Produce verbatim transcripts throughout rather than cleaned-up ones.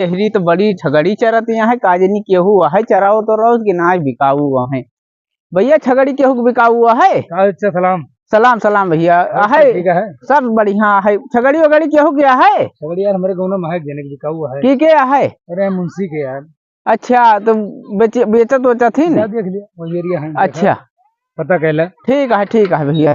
एहरी तो बड़ी छगड़ी चरत यहाँ है, का जनी केहू है चराओ तो रहो कि ना बिकाऊ है। भैया, छगड़ी केहू के बिकाऊ है? अच्छा, सलाम। सलाम, सलाम भैया। और है? सब ठीक है। सब बढ़िया है। छगड़ी वगड़ी केहू के है? छगड़ी यार, हमरे गाँव में है, जने के बिकाऊ है। की के है? अरे, मुंशी के यार। अच्छा, तो बेच-, बेचत वेचत ही ना? जा देख लिया, वही एरिया है, देखा। अच्छा। पता कैला। ठीक है, ठीक है भैया।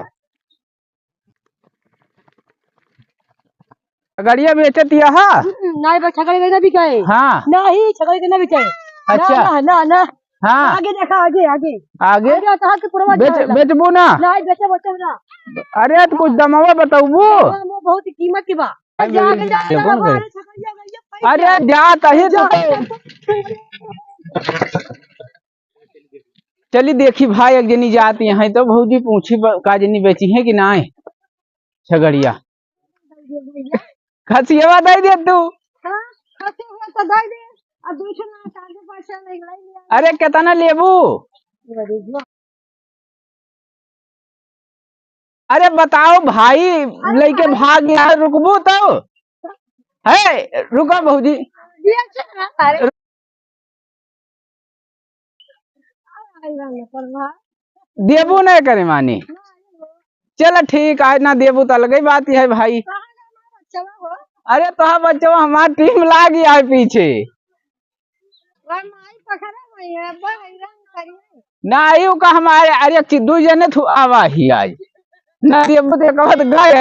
छगड़िया बेचत यह? हम्म, नहीं बा, छगड़ी के ना बिकाए। हाँ। नहीं, छगड़ी के ना बिकाए। अच्छा। ना, ना, ना, ना। हाँ। आगे देखा, आगे, आगे। आगे? आगे आता है कि पुरवा बेच-, चढ़ेला। बेचबू ना? नहीं, बेचे, बेचे ना। अरे, तो कुछ दमवा बताऊबू? दमवा बहुत कीमत के बा। अरे, जाके जा, जा, कौन करे? अरे, जा, अरे, जा, जा, तही तो। जा। चली देखी भाई, एक जनी जात यहाँ तो भौजी पूछी ब-, का जनी बेची है कि नाय छगड़िया। खसियवा दे दे तू। हाँ, खसियवा तो दे दे। आ दू ठो ना, चार ठो, पाँच ठो नहीं लाई लिया। अरे, कितना लेबू? अरे बताओ भाई, अरे लइके भाई। भाग यहाँ रुकबू तो? है, रुका भौजी। ये अच्छा है, अरे। देबू नहीं करे मानी। चल ठीक, आज ना देबू तो अलग ही बात है भाई। अरे तोहार बच्चा हमार टीम लाग है पीछे। वह माई पकड़े हुई है, बड़ हैरान करिए। ना, यू का हमारे, अरे, चिद्दू जने थू आवा ही आज। ना, ये बुते कहत गए।